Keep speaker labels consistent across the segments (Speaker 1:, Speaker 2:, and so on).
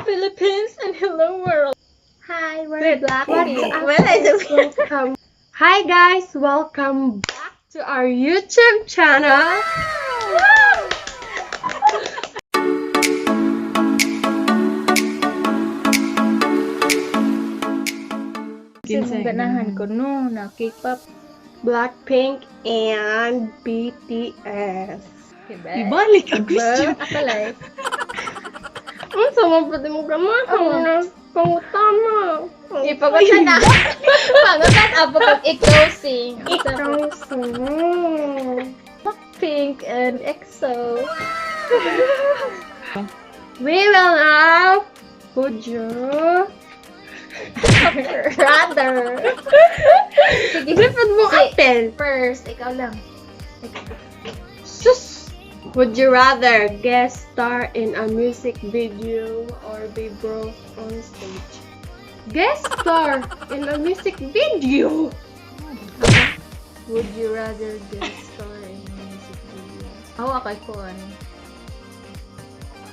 Speaker 1: Philippines and hello, world.
Speaker 2: Hi, we're Blackpink.
Speaker 1: Well, I just
Speaker 2: Welcome. Hi guys, welcome back to our YouTube channel.
Speaker 1: Kasi ganahan ko no na K-pop.
Speaker 2: Blackpink and BTS.
Speaker 1: Diba?
Speaker 3: Ibalik ang question.
Speaker 1: Diba? Akalay.
Speaker 2: Ang sama pa di mo gamahan na pangutama.
Speaker 1: Ipagutan na. Pangutan apo kag ikaw sing.
Speaker 2: Ikaw sa.
Speaker 1: Blackpink and EXO.
Speaker 2: We will now would you
Speaker 1: Rather. Sige.
Speaker 2: Lipad mo
Speaker 1: Si-
Speaker 2: apel.
Speaker 1: First, ikaw lang.
Speaker 2: Sus! Would you rather guest star in a music video or be broke on stage? Guest star in a music video!
Speaker 1: Would you rather guest star in a music video? Ako kay kuan.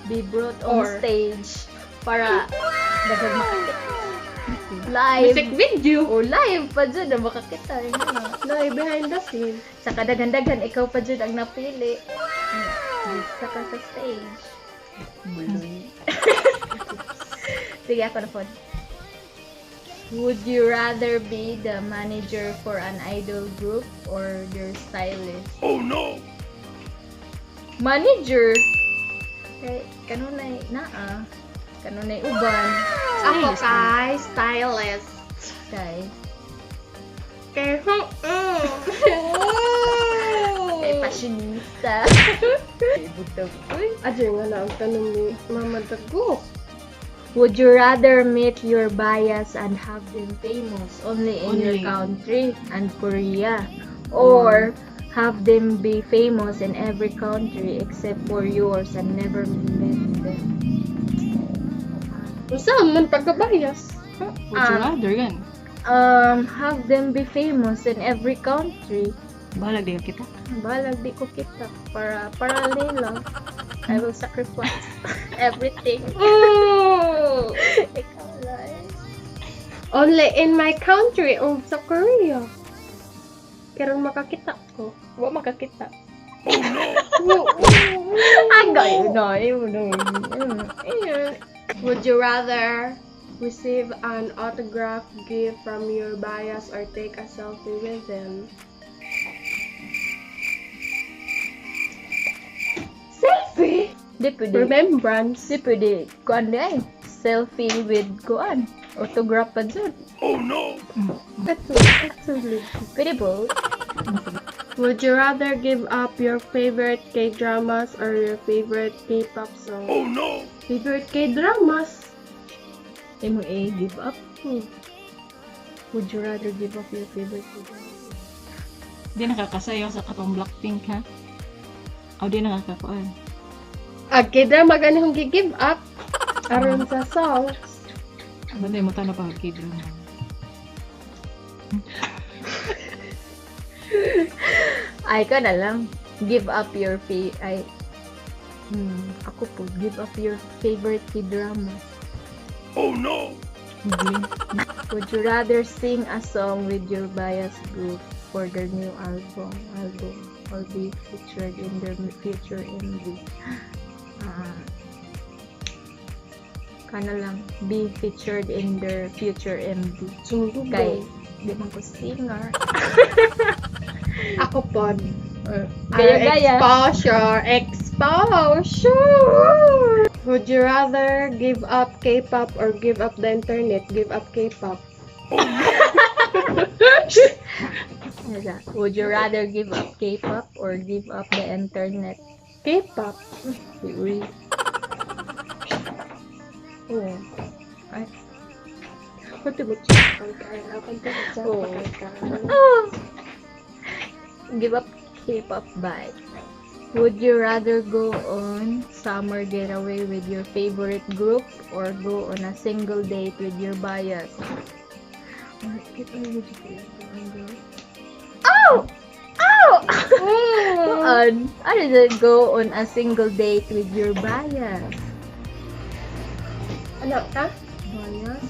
Speaker 1: Be brought on stage para daghang makakita. Live.
Speaker 2: Music video!
Speaker 1: O live pa jud na makakita. Yun na.
Speaker 2: Live behind the scene.
Speaker 1: Sa kadaghan-daghan ikaw pa jud ang napili. Saka sa stage.
Speaker 3: Buloy.
Speaker 1: Sige, ako na po. Would you rather be the manager for an idol group or their stylist?
Speaker 4: Oh no!
Speaker 1: Manager? Kay kanunay naa. Kanunay uban.
Speaker 2: Ako kay stylist.
Speaker 1: Kay
Speaker 2: Kay
Speaker 1: kay fashionista. Kay butog. Uy.
Speaker 2: Adyo nga na ang tanong ni Mama Dago.
Speaker 1: Would you rather meet your bias and have them famous only in your
Speaker 3: Only.
Speaker 1: country and Korea, or have them be famous in every country except for yours and never met them?
Speaker 2: Unsa man pagkabayas?
Speaker 3: Would you rather yan?
Speaker 1: Have them be famous in every country.
Speaker 3: Balag di ka kita.
Speaker 1: Balag di ko kita para nila. I will sacrifice everything.
Speaker 2: Mm.
Speaker 1: Ikaw lang.
Speaker 2: Only in my country o sa Korea. Karon makakita ko.
Speaker 1: Wa makakita.
Speaker 2: Oh
Speaker 1: Agay na, yun na.
Speaker 2: Would you rather receive an autograph gift from your bias or take a selfie with them? Selfie?
Speaker 1: Di pwede.
Speaker 2: Remembrance.
Speaker 1: Di pwede. Kuan di ay. Selfie with kuan. Autograph pa dyan.
Speaker 4: Oh no!
Speaker 2: Actually.
Speaker 1: Pwede po.
Speaker 2: Would you rather give up your favorite K-dramas or your favorite K-pop song?
Speaker 4: Oh no!
Speaker 2: Favorite K-dramas?
Speaker 1: Imo eh, give up.
Speaker 2: Hmm.
Speaker 1: Would you rather give up your favorite food?
Speaker 3: Di nakakasayaw sa katong Blackpink ha? O di nakakakuan.
Speaker 2: Ah, K-drama gani kong gi-give up aron sa songs.
Speaker 3: Banday mo tanaw pa K-drama.
Speaker 1: Ay ka na lang. Give up your fa- ay ako po, give up your favorite K-drama.
Speaker 4: Oh no!
Speaker 3: Hindi.
Speaker 1: Would you rather sing a song with your bias group for their new album or be featured in their future MV? Ah, kana lang, be featured in their future MV.
Speaker 2: Sundog.
Speaker 1: Kay, di man ko singer.
Speaker 2: Ako pod.
Speaker 1: Gaya-gaya.
Speaker 2: Exposure! Exposure! Would you rather give up K-pop or give up the internet? Give up K-pop.
Speaker 1: Ano? Would you rather give up K-pop or give up the internet?
Speaker 2: K-pop.
Speaker 1: Uy.
Speaker 2: Oo.
Speaker 1: Ay.
Speaker 2: Pati mo check ang kaya. Pati mo check
Speaker 1: Oo.
Speaker 2: ang kaya.
Speaker 1: Oh. Give up K-pop, bye. Would you rather go on summer getaway with your favorite group or go on a single date with your bias? Oh! Oh! On, ano did go on a single date with your bias?
Speaker 2: Anak ka?
Speaker 1: Bias?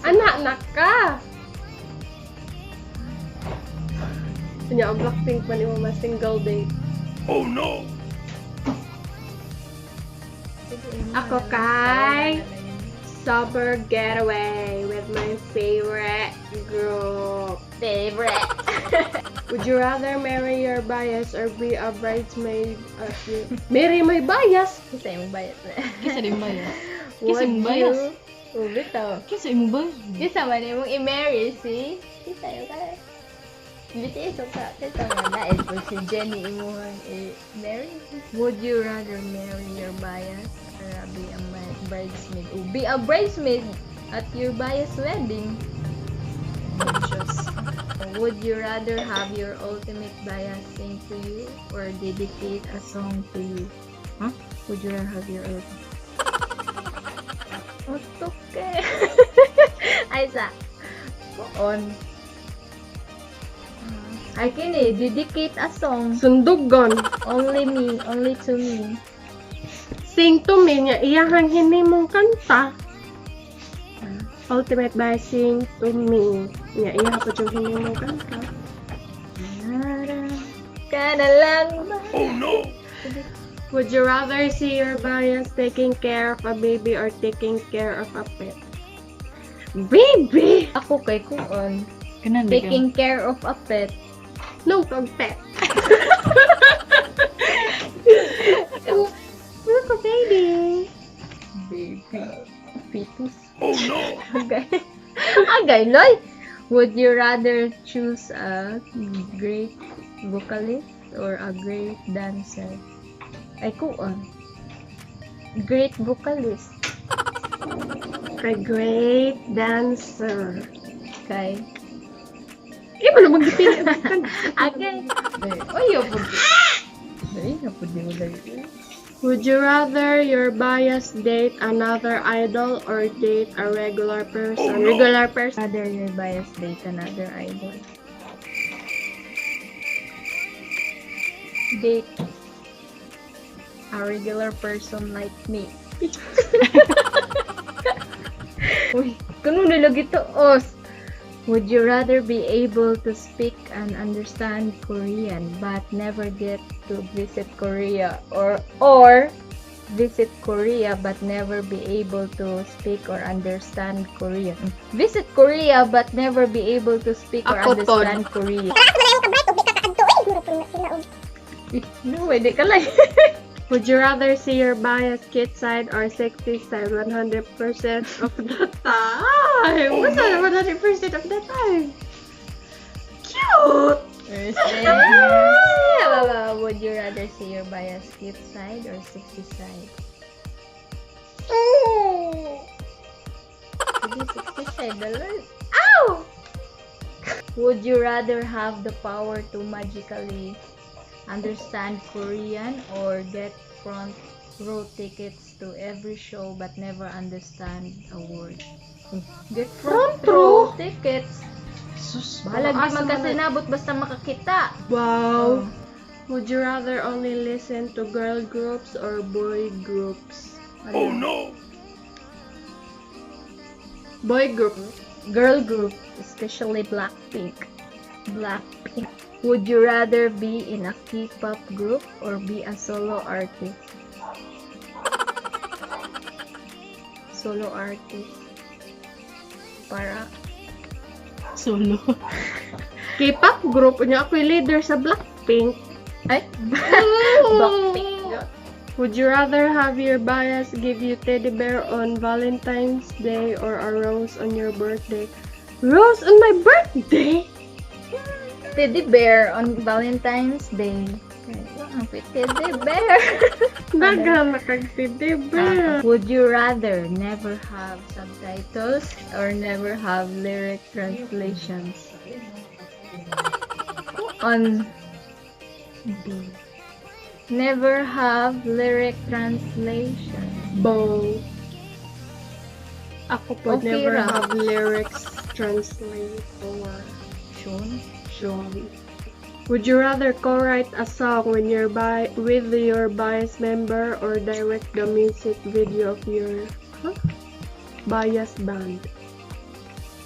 Speaker 2: Anak na ka! Kanya ang Blackpink man imo mas single date.
Speaker 4: Oh no!
Speaker 2: Ako kay Summer Getaway with my favorite group.
Speaker 1: Favorite.
Speaker 2: Would you rather marry your bias or be a bridesmaid at your... Marry my bias?
Speaker 1: Kinsa imong bias na?
Speaker 3: Kinsa din bias?
Speaker 1: Would
Speaker 3: Kinsa imong bias?
Speaker 1: you- Oh, bitaw.
Speaker 3: Kinsa imong bias?
Speaker 1: Kinsa man imong i-marry si? Kinsa yung ka? BTS o ka? Kinsa man na po si Jennie imong i-marry? Would you rather marry your bias or be a bridesmaid? Oh, be a bridesmaid at your bias wedding. Diyos. Would you rather have your ultimate bias sing to you or dedicate a song to you?
Speaker 3: Huh?
Speaker 1: Would you rather have your ultimate? Otoke. Ay sa. On. Ay kini dedicate a song.
Speaker 2: Sundugon.
Speaker 1: Only me, only to me.
Speaker 2: Sing to me niya, iyahang hinimong kanta. Ultimate bias sing to me. Niya, iyaha pa yung hinimong kanta.
Speaker 1: Ka na lang ba?
Speaker 4: Oh no!
Speaker 2: Would you rather see your bias taking care of a baby or taking care of a pet? Baby!
Speaker 1: Ako kay kuon.
Speaker 3: Kanan di ka.
Speaker 1: Taking care of a pet.
Speaker 2: No, kag pet. Look a baby.
Speaker 1: Baby. Fetus.
Speaker 4: Oh no!
Speaker 1: Agay. Agay, loy! Would you rather choose a great vocalist or a great dancer? Ay, kuon. Great vocalist.
Speaker 2: A great dancer.
Speaker 1: Kay.
Speaker 2: Iba na magdipili ang kanta.
Speaker 1: Agay. Oy, yo po. Dali na po di mo dali.
Speaker 2: Would you rather your bias date another idol or date a regular person?
Speaker 4: Oh, no.
Speaker 2: Regular person.
Speaker 1: Rather your bias date another idol. Date a regular person like me. Uy, kuno nila gituos. Would you rather be able to speak and understand Korean but never get to visit Korea or visit Korea but never be able to speak or understand Korean? Visit Korea but never be able to speak or
Speaker 2: Ako, Tol.
Speaker 1: understand Korean. Eh, no, hindi ka lang.
Speaker 2: Would you rather see your bias cute side or sexy side 100% of the time?
Speaker 4: Oh,
Speaker 2: What's
Speaker 4: no.
Speaker 2: that 100% of the time? Cute!
Speaker 1: Would you rather see your bias cute side or sexy side? Sige, sexy side. Dalo. Ow! Would you rather have the power to magically understand Korean or get front row tickets to every show but never understand a word? Get front,
Speaker 2: Front row?
Speaker 1: row tickets.
Speaker 2: Sus,
Speaker 1: Bahalag di
Speaker 2: asa man na-
Speaker 1: magkasinabot basta makakita.
Speaker 2: Wow. Would you rather only listen to girl groups or boy groups?
Speaker 4: Oh no!
Speaker 2: Boy group.
Speaker 1: Girl group, especially Blackpink. Blackpink. Would you rather be in a K-pop group or be a solo artist? Solo artist. Para
Speaker 3: Solo.
Speaker 2: K-pop group niya ako yung leader sa Blackpink.
Speaker 1: Ay, Blackpink.
Speaker 2: Would you rather have your bias give you teddy bear on Valentine's Day or a rose on your birthday? Rose on my birthday?
Speaker 1: Teddy bear on Valentine's Day. Wow, teddy bear.
Speaker 2: Daghan na kag teddy bear.
Speaker 1: Would you rather never have subtitles or never have lyric translations? On B. Never have lyric translation.
Speaker 2: Bow. Ako po
Speaker 1: Okay
Speaker 2: never
Speaker 1: ra.
Speaker 2: have lyrics translator.
Speaker 1: Sean?
Speaker 2: Sean. Would you rather co-write a song when you're by with your bias member or direct the music video of your huh? bias band?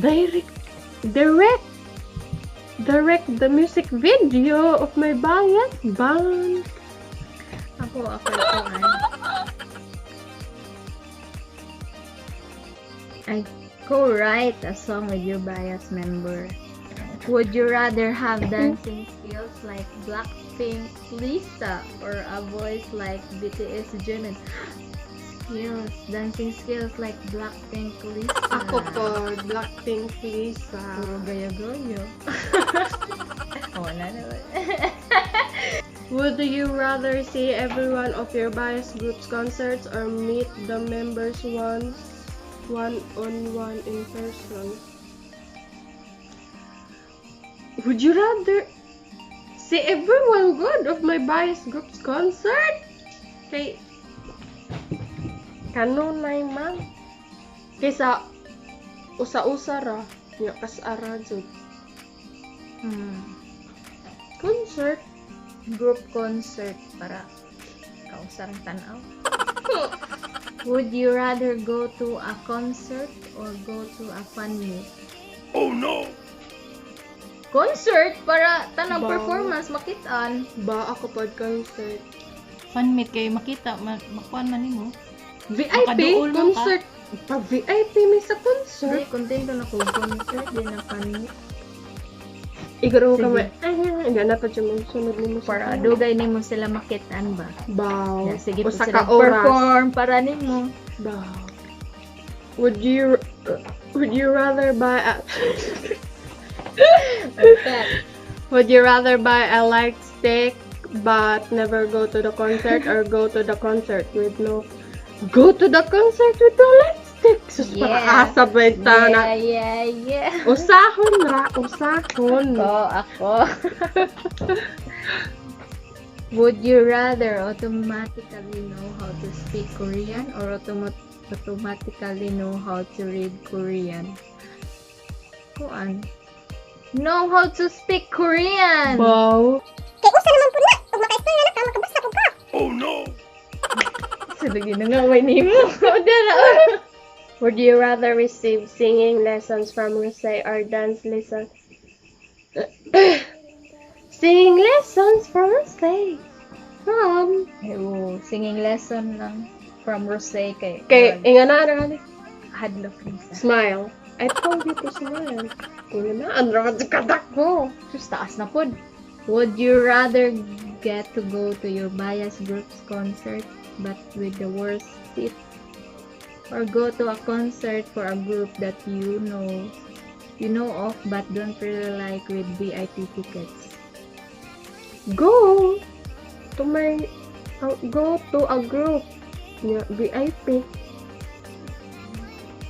Speaker 2: Direct, direct, direct the music video of my bias band.
Speaker 1: Ako ito. Ay, co-write a song with your bias member. Would you rather have dancing skills like Blackpink Lisa or a voice like BTS Jimin? Skills, dancing skills like Blackpink Lisa.
Speaker 2: Ako po, Blackpink Lisa.
Speaker 1: Puro gaya-gaya. Wala naman.
Speaker 2: Would you rather see every one of your bias group's concerts or meet the members once, one on one in person? Would you rather see everyone good of my bias group's concert? Kay kanunay man. Kaysa usa-usa ra nya kas-ara jud. Concert.
Speaker 1: Group concert para kausarang tanaw. Would you rather go to a concert or go to a fan meet?
Speaker 4: Oh no!
Speaker 1: Concert para tanang
Speaker 2: Ba?
Speaker 1: Performance makitaan.
Speaker 2: Ba ako pod concert.
Speaker 3: Fan meet kay makita, makuan man nimo.
Speaker 2: VIP
Speaker 3: Makaduol man ka.
Speaker 2: Concert. Pag VIP may sa concert.
Speaker 1: Hindi, kontento na ko concert di na fan meet.
Speaker 2: Igaro ka
Speaker 1: Sige.
Speaker 2: may ay, hindi na pa siya magsunod nimo sa
Speaker 1: Para
Speaker 2: kanya.
Speaker 1: dugay nimo sila makitaan ba?
Speaker 2: Baw.
Speaker 1: Ya, sige po
Speaker 2: Usa
Speaker 1: sila
Speaker 2: ka oras.
Speaker 1: perform para nimo.
Speaker 2: Baw. Would you rather buy a light stick but never go to the concert or go to the concert with no light stick? Sus,
Speaker 1: Yeah.
Speaker 2: para asa ba ito na?
Speaker 1: Yeah.
Speaker 2: Usahon ra, usahon.
Speaker 1: Ako, ako. Would you rather automatically know how to speak Korean or automatically know how to read Korean? Kuan. Know how to speak Korean!
Speaker 2: Bow.
Speaker 5: Kay usa naman pud na, ug makaistorya na ka, makabasa pud ka.
Speaker 4: Oh no!
Speaker 1: Sige na nga, way nimo. Dara.
Speaker 2: Would you rather receive singing lessons from Rosé or dance lessons? Singing lessons from Rosé. From.
Speaker 1: Oh, singing lesson lang from Rosé kay
Speaker 2: Kay, inga na, ano ka
Speaker 1: Hadlok Lisa.
Speaker 2: Smile. I told you to smile. Inga na, ano ka kadak ko.
Speaker 1: Sus, taas na pod. Would you rather get to go to your bias group's concert but with the worst seat? Or go to a concert for a group that you know of but don't really like with VIP tickets?
Speaker 2: Go to a group. Yeah, VIP.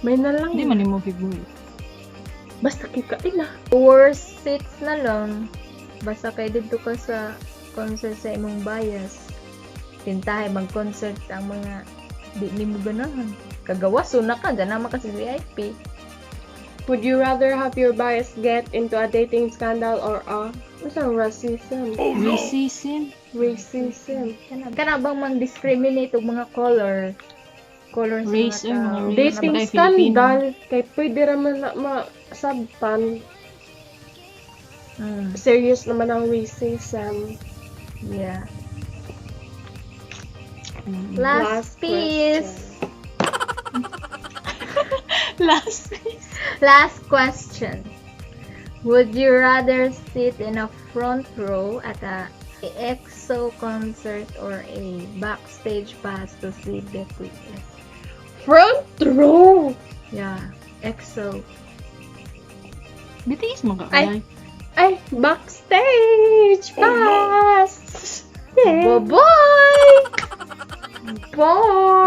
Speaker 2: May na lang.
Speaker 3: Hindi man nimo favorite.
Speaker 2: Basta kika ila.
Speaker 1: Worst seats na lang. Basta kay didto ka sa concert sa imong bias. Tintahay mag-concert ang mga di nimo ganahan. Kagawaso na ka, ganahan ka sa VIP.
Speaker 2: Would you rather have your bias get into a dating scandal or a what's a racism?
Speaker 4: Oh no!
Speaker 3: Racism.
Speaker 2: Racism.
Speaker 1: Kana bang mang-discriminate og mga color? Color sa
Speaker 3: Race,
Speaker 1: mga tao.
Speaker 3: mga race.
Speaker 2: Dating
Speaker 3: Bagay
Speaker 2: scandal kay pwede ra man na masabtan. Serious naman ang racism.
Speaker 1: Yeah. Last,
Speaker 2: Last
Speaker 1: piece.
Speaker 3: Last.
Speaker 1: Last question. Would you rather sit in a front row at a EXO concert or a backstage pass to see BTS?
Speaker 2: Front row.
Speaker 1: Yeah, EXO.
Speaker 3: BTS mo ka.
Speaker 2: Ay. Ay, backstage
Speaker 4: Oh, no.
Speaker 2: pass.
Speaker 1: Bye-bye! Bye!